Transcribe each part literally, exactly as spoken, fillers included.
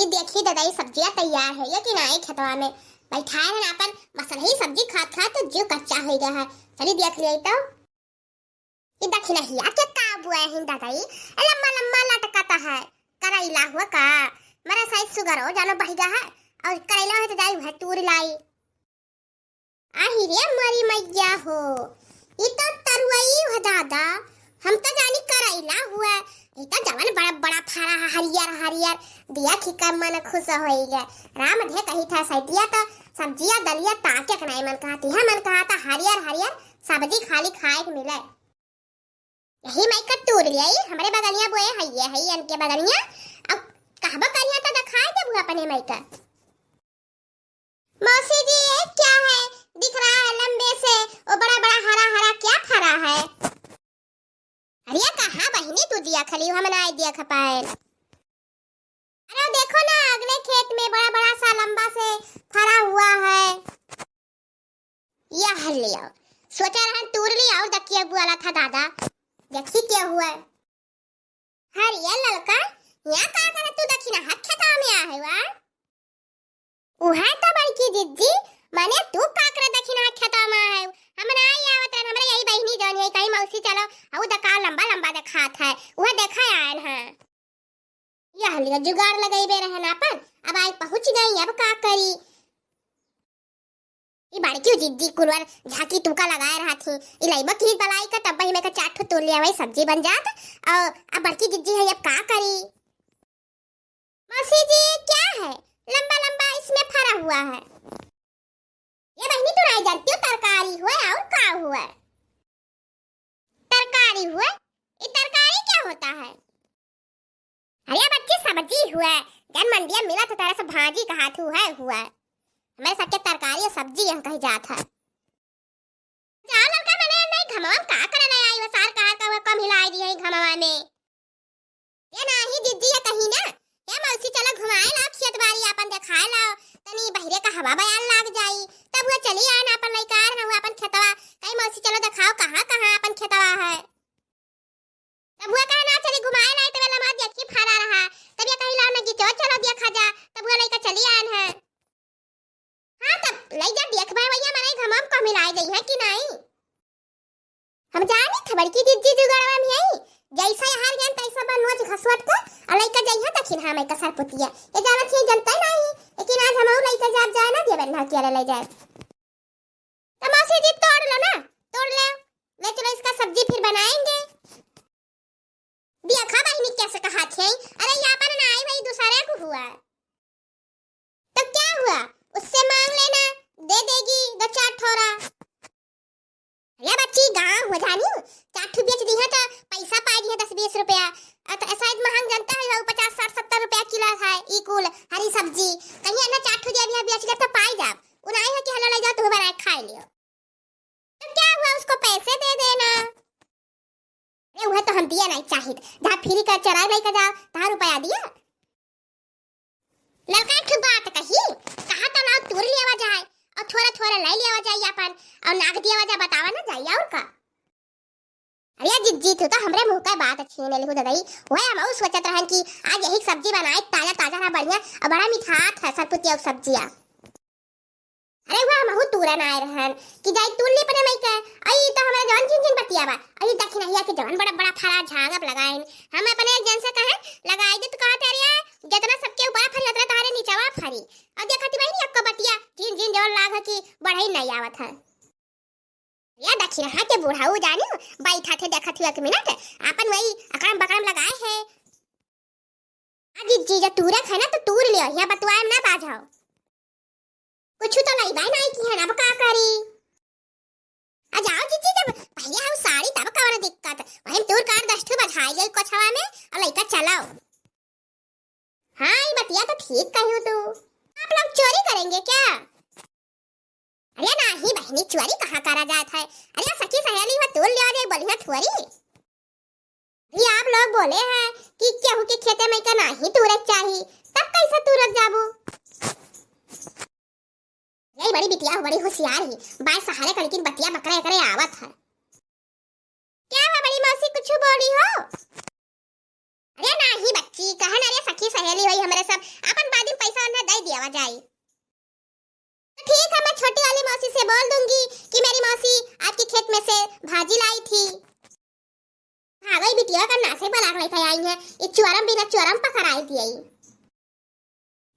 ई देखी ददई, सब्जिया तैयार है ये कि नाई खेतवा में। बैठाए रहन आपन मसलही सब्जी खात खात तो जीव कच्चा होइ गया है। चली देख लिया तो। ई दखिनहिया के का बुआ है ददई? ए लम्बा लम्बा लटकता है। करैला हुआ का? मरा साइज सुगर हो जानो बहिगा है। और करैला है तो जाई वह तूर लाई। आही रे मोरी मैया हो, ई तो तरुआई हो दादा, हम तो जानी करैला हुआ, ई तो जवन बड़ा बड़ा फरा है, हरियर हरियर, दिया खिका मन खुश होई गए। राम धे कही था सैतिया तो सब्जिया दलिया ताके के नाई मन कहती है, मन कहा था हरियर हरियर सब्जी खाली खाए के मिले। यही माई का तूर लिया, ई हमरे बगलिया बोए है, ये है इनके बगलिया। अब कहबो करिया तो दिखाए देबू अपने माई का। मौसी जी, ये क्या है दिख रहा है लंबे से, वो बड़ा बड़ा हरा हरा क्या फरा है? अरे कहाँ बहिनी तू दिया खली, हम ना दिया खपाए। अरे देखो ना, अगले खेत में बड़ा बड़ा सा लंबा से फरा हुआ है। यह लियो, सोचा रहन तूर लियो और दकिया बुआला था दादा, देखी क्या हुआ। हरिया ललका, यहाँ का करत तू दखिना हाथ खेतवा में आ है वा? उहे तो बड़की जिज्जी, माने तू का करत दखिना हाथ खेतवा में आ है? हम ना आई आवत रहन, हमरा यही बहिनी जौन है, कहीं मौसी चलो, अउ दका लंबा लंबा देखात है, उहे देखा आयन है। यह लियो जुगाड़ लगइबे रहन आपन, अब आई पहुँच गई, अब का करी? ई बड़की जिज्जी कुलवर झांकी तुका लगाए रहत ही, ई लइबा की बलाई का तब ही में का चार ठो तोड़ लिया वही सब्जी बन जात। और अब बड़की जिज्जी है, अब का करी? मौसी जी, क्या है लंबा लंबा इसमें फरा हुआ है? ये बहिनी तू नहीं जानती हो तरकारी हुआ और का हुआ? तरकारी हुआ? ये तरकारी क्या होता है? अरे बच्ची, सब्जी हुआ, जन मंडिया मिला तो तेरे से भाजी कहा थू है हुआ। हमारे सबके तरकारी और सब्जी हम कही जात है। जाओ लड़का, मैंने नहीं घमवा में का करे नहीं आई, वो सार कहा का हुआ कम हिलाई दी है घमवा में। ये नाही जिज्जी ये कही ना, ये मौसी चलो घुमाए लाओ खेत बारी आपन देखाए लाओ, तनी बहिरे का हवा बयान लाग जाई। तब वो चली आए ना आपन लइका ना हुआ आपन खेतवा, कहीं मौसी चलो देखाओ कहाँ कहाँ आपन खेतवा है। तब वो कहे ना चली घुमाए लाई, तब लमा देखी फरा रहा, तब ये कही लाओ ना कि चलो चलो देखा जा, तब वो लइका चली आन है। हाँ तब लइ जा देख भाई भैया मने घमम को मिलाए दई है कि नहीं? हम जानी खबर की जिज्जी जुगाड़वा में आई, जैसा हार जान तैसा बन नोच घसवट को, और लइका जइहा तखिन हम एक सरपुतिया। ये जानत ही जनता नहीं, लेकिन आज हम लइका जाब जाए ना देबे ना किया ले जाए। तो मौसी जी तोड़ लो ना, तोड़ ले, ले चलो इसका सब्जी फिर बनाएंगे। देखा बहिनी कैसे कहा थे, अरे ये अपन ना आई भाई दूसरे को हुआ। तो क्या हुआ, उससे मांग लेना, दे देगी दो चार ठोरा। अरे बच्ची, गाँव हो जानी, चार ठो बेच दी है तो पैसा पाई दी है दस बीस रुपया। अ, तो शायद महंग जनता है, वो पचास, साठ, सत्तर रुपया किलो है ई कुल हरी सब्जी। कहीं ना चार ठो दिया भी बेच ले तो पाई जाब। उ नाई है कि हलो ले जाओ, तू बनाए खाए लियो। तो क्या हुआ, उसको पैसे दे देना। अरे वह तो हम दिया नहीं चाहित, जहाँ फ्री का चराई लाई का जाओ, तहाँ रुपया दिया। लड़का एक ठो बात कही, कहा तो लाओ तूर लियावा जाए और थोड़ा थोड़ा ले लियावा जाए अपन, और नाग दियावा जाए, बतावा ना जाए और का। अरे जिज्जी तू तो हमरे मुँह का बात छीन लेहू ददई। वह हम और सोचत रहन कि आज यही सब्जी बनाए, ताजा ताजा ना बढ़िया और बड़ा मिठात है सरपुतिया सब्जिया। अरे वाह, महू तूरन आए रहन कि जाई तूर ले अपने मई के। अई तो हमारे जवान झिन झिन बतिया बा। अई दखिनहिया के जवान बड़ा बड़ा फरा झांगप लगाइन। हम अपने एक जन से कहे लगाई दे तो कहा तेरे जितना सबके ऊपर फरी उतना तारे नीचवा फरी। और देखती बहिनी अक्को बतिया झिन झिन जवन लाग कि बढ़ई नहीं आवत है। या दखिनहा के बुढ़ऊ जानी बैठा थे देखत हुआ एक मिनट आपन वही अकड़म बकड़म लगाए है। आ जिज्जी, जो तूरे खाए ना तो तूर लियो, यहाँ बतुआए में ना बाझाओ। कुछ तो लइबा नहीं की है ना, अब का करी? आ जाओ जिज्जी, जब पहले हम साड़ी तब कवन दिक्कत, वही तूर कार दस ठो बझाई जाई कोछवा में और लइका चलाओ। हाँ, ये बतिया तो ठीक कही तू। आप लोग चोरी करेंगे क्या? अरे नाही बहिनी, चोरी कहाँ करा जात है? अरे सखी सहेली हो तूर लिया जाए, बोलिया थोरी। अरे आप लोग बोले हैं कि केहू के खेते में का नाही तूरे चाही, तब कैसे तूरत जाबू? यही बड़ी बिटिया हो, बड़ी होशियार ही, बाय सहारे का लेकिन बतिया बकरे एकरे आवत है। क्या हुआ बड़ी मौसी, कुछ बोली हो? अरे नाही बच्ची, कहन अरे सखी सहेली होई हमरे सब, अपन बोल दूंगी कि मेरी मौसी आपके खेत में से भाजी लाई थी। भागई बिटिया का नासे बलाक लेके आई है, ये चोरम बिना चोरम पकड़ाई दिए।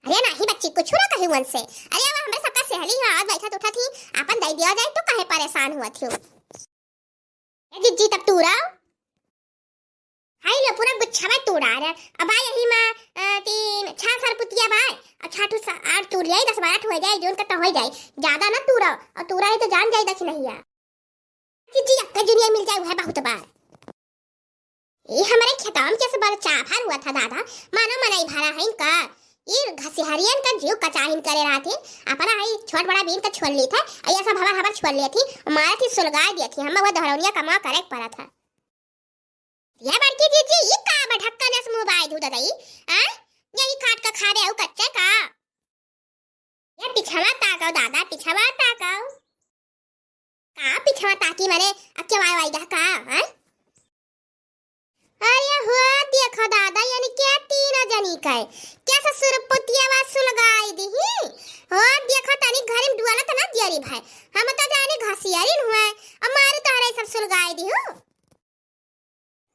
अरे नाही बच्ची, कुछ ना कही उनसे। अरे अब हमरे सबका सहेली है, आज बैठत उठत ही, आपन दे दिया जाए तो काहे परेशान हुआ थी? ए जिज्जी, तब तू रहो। हाय लो, पूरा गुच्छा में तोड़ा रहे। अब आ यही में, अ, तीन, छह सरपुतिया बा, और छह ठो स-, और तोड़ लिया, दस बारह ठो हो जाए, जोन का तो हो जाए। ज्यादा ना तोड़ा, और तोड़ा है तो जान जाए दखिनहिया। जिज्जी, अक्का जुनिया मिल जाए, वह बहुत बार। ए, हमरे खेतवा में कैसे बड़ चाफर हुआ था दादा, मानो मनई भरा है इनका। ई घसिहरियन का जीव कचाहिन करे रहत ही, अपना हई छोट बड़ा बीन का छोड़ ली था, आ ये सब हमार हमार छोड़ ली थी, मारत ही सुलगाय दिया थी, हम वह दोहरौनिया कमा करे के पड़ा था। ये बड़की जीजी, ई का बा ढक्कन से मुंह बाय धू ददई, आ? यही काट के खा रहे हो कच्चे का? ये पिछवा ताकव दादा, पिछवा ताकव। का पिछवा ताकी मने, अक्के वाई वाई गा का, हैं? अरे हो देखो दादा, यानी क्या तीन जनी का है? क्या ससुर पुतिया वा सुलगाई दी ही? हो देखो तनी घर में डुआला तना दियरी भाई। हम तो जाने घसियरिन हुए, अब मारू तोहरे सब सुलगाई दी हो।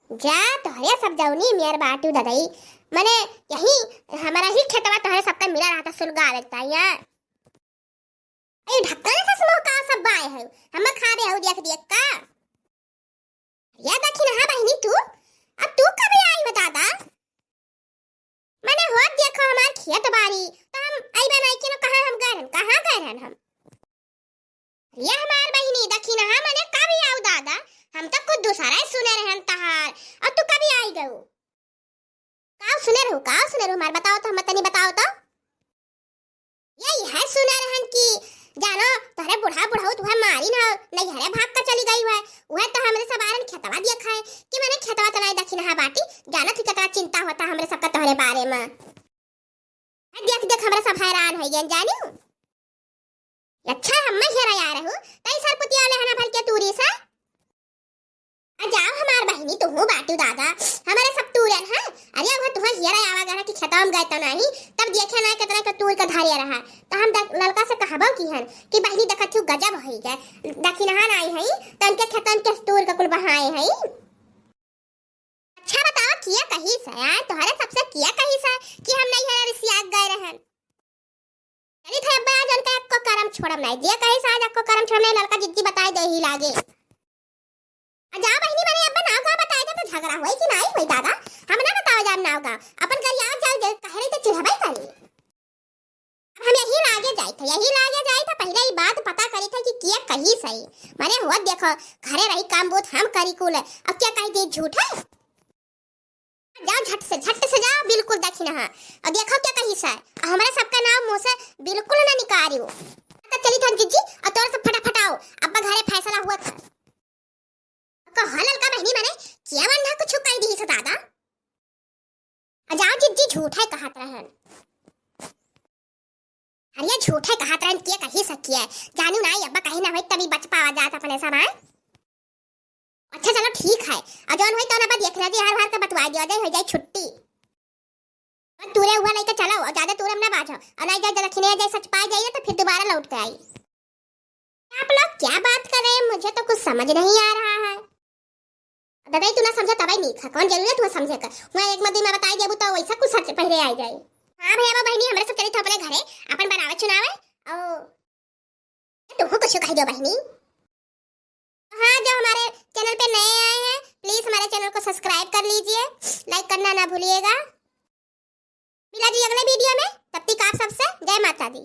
जा तोहरे सब जौनी मेर बाटू ददई, मने यही हमारा ही खेतवा तोहरे सबका मिला रहता सुलगा लगता है। ए, ढक्कन से मुंह का सब बाय है, हम खाबे हऊ देख देख का। या दखिनहा बहिनी तू, अब तू कब आई बता दा? मने होत देखो हमार खेत बारी, तो हम आई बनाई के न कहाँ हम गए रहन, कहाँ गए रहन हम? या हमार बहिनी दखिनहा मने कब आऊ दादा, हम तो कुछ दूसरा ही सुने रहन तहार, और तू कब आई गऊ? काव सुने रहू, काव सुने रहू, हमार बताओ तो, हम तनी बताओ तो। यही है सुने रहन कि जानो तोहरे बूढ़ा बुढ़ऊ तुहे मारी ना, नैहरे भाग कर चली गई है। वह तो हमरे सब आरन खेतवा दिया खाए कि मने खेतवा तो नहीं दखिनहा बाटी, जानो थी कितना चिंता होता हमरे सबका तोहरे बारे में। देख देख हमरे सब हैरान हो गए जानी। अच्छा, हम हेरा आ रहू, तई सरपुतिया ले हना भर के तूरी से। आ जाओ हमार बहिनी, तुहू बाटू दादा, हमारे सब तूरन है। अरे अब तुहा हियरा आवा गरा कि खेतवा में गए तो नहीं, तब देखे ना कितना के तूर के धरे रहा। तो हम द-, ललका से कहबो की हन कि बहिनी देखत हूँ गजब होई गए, दखिनहा नहीं है, तो उनके खेतन के तूर के कुल बहाए है। अच्छा बताओ, किया कही से, आय, तोहरे सबसे किया कही से कि हम नहीं है रिसिया गए रहन। चली थे अब्बा, आज उनका एक्को करम छोड़म नहीं, जे कही से आज एक्को करम छोड़म नहीं, ललका जिज्जी बताए दे ही लागे। आ जा बहिनी, मने अब्बा नाव गाँव बताए दे तो झगड़ा होई कि नहीं होई दादा, हम ना बताओ जाब नाव गाँव, अपन करी आओ जाओ, जे कहे रही तो चिढ़बई करी। अब हम यही लागे जाई थे, यही लागे जाई थे, पहले ही बात पता करी थे कि किया कही सही। मने हो देखो, घरे रही काम बहुत हम करी कुल, अब क्या कही दे झूठ है? जाओ झट से, झट से जाओ, बिल्कुल दखिनहा। और देखो क्या कही सर, और हमारे सबका नाम मुंह से बिल्कुल ना निकालियो। तो चली थन जिज्जी, और तोर सब फटाफट आओ, अब घरे फैसला हुआ था। कहो ललका बहिनी मने, क्या मन ना कुछ कह दी से दादा? आ जाओ जिज्जी, झूठ है कहत रहन। अरे झूठ है कहत रहन, के कही सकी है? जानू ना, अब्बा कहीं ना होई तभी बच पावा जात अपने सामान। अच्छा चलो ठीक है, और जौन होई तौन अब देख रहे जी, हर हर के बतवा दिया जाए, हो जाए छुट्टी। और तूरे हुआ लेके चलो, और ज्यादा तूरे में ना बाझो, और नहीं जाए दखिने जाए सच पाए जाइए तो फिर दोबारा लौट के आई। आप लोग क्या बात कर रहे हैं, मुझे तो कुछ समझ नहीं आ रहा है। दादा तू ना समझे तबे नहीं खा, कौन जरूरत हुआ समझे का? वहाँ एक मत दुई में बताई देबू तो वैसा कुछ सच पहले आ जाए। हाँ भैया वो बहनी, हमरे सब चली थे अपने घरे, अपन बनावे चुनावे, और तुमको कुछ कह दो बहनी। हाँ, जो हमारे चैनल पे नए आए हैं, प्लीज हमारे चैनल को सब्सक्राइब कर लीजिए, लाइक करना ना भूलिएगा। मिला जी अगले वीडियो में, तब तक आप सबसे जय माता दी।